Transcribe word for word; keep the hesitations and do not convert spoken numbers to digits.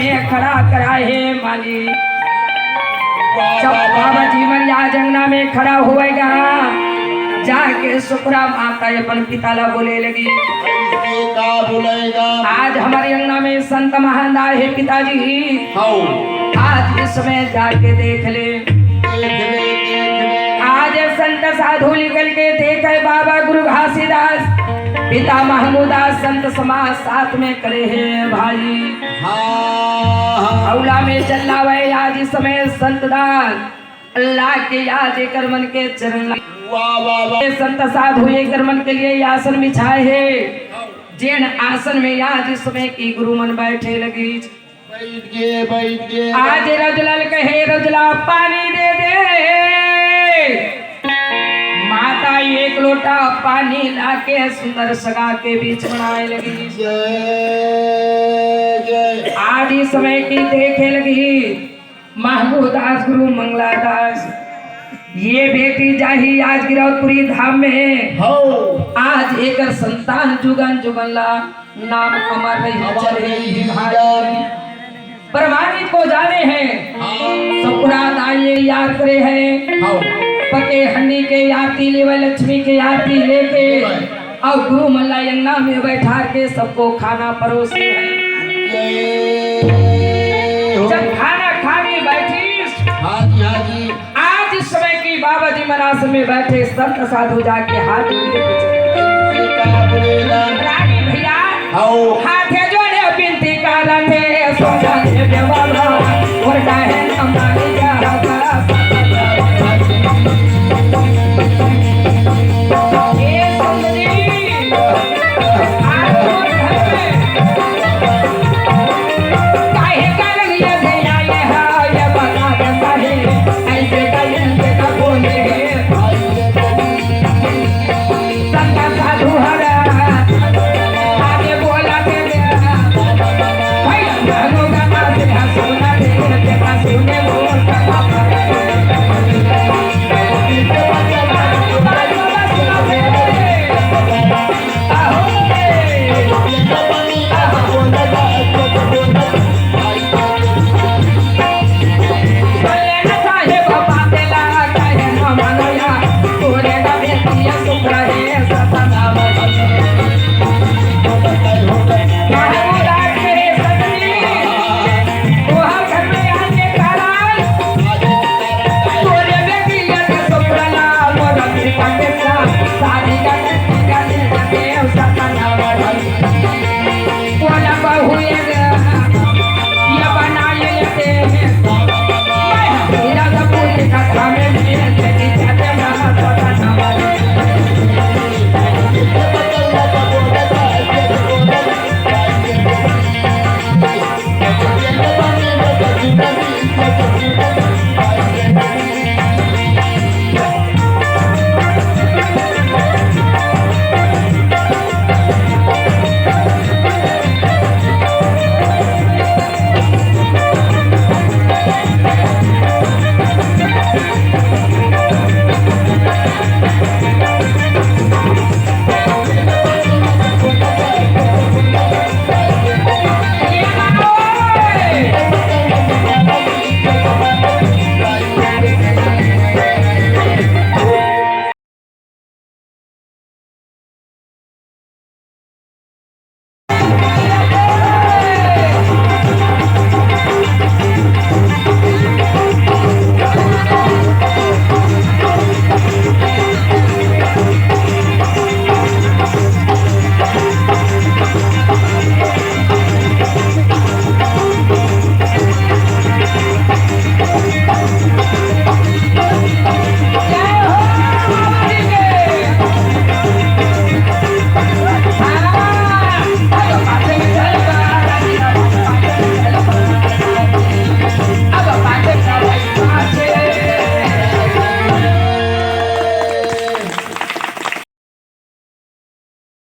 खड़ा कराए हे माली। जब बाबा जीवन आज अंगना में खड़ा होएगा, जाके सुकरा माता अपन पिता ला बोले लगी, का बोलेगा? आज हमर अंगना में संत महान आए हे पिताजी। हाँ। आज इस समय जाके देख ले। देख ले, देख ले। आज संत साधु निकल के देखे बाबा गुरु घासीदास, पिता महमूदास, संत समाज साथ में करे हे भाई। हाँ, हाँ। हौला में चलावे आज इस समय संत दास, अल्लाह के आज एकर मन के चरण ला। वाह, वाह, वाह। ये संत साधु एकर मन के लिए ये आसन बिछाए हे, जेन आसन में आज इस समय की गुरु मन बैठे लगी। बैठ गे, बैठ गे। आज रजलाल कहे, "रजला पानी दे दे।" माता एक लोटा पानी लाके सुंदर सगा के बीच बनाए लगी। जय, जय। आज इस समय की देखे लगी महमूदास गुरु मंगलादास, ये बेटी जाही आज गिरौदपुरी धाम में। हो। आज एकर संतान जुगन जुगन ला नाम अमर रही, अमर चले रही ही भाई। भाई। प्रमाणित को जाने हैं। हाँ। सकुरात आइए यार करे हैं। हाँ। पके हंडी के आरती लेवे, लक्ष्मी के आरती लेके। लेवे। अउ गुरु मन ला अंगना में बैठार के सबको खाना परोसी है। जय हो। जब खाना खाने बैठी, हाँ जी, हाँ जी। आज इस समय की बाबा जी मनास में बैठे संत साधु जाके हाथ जोड़ के पूछे, का बोलेगा? रानी भैया, हाओ। हाथ जोड़े बिनती करत हे।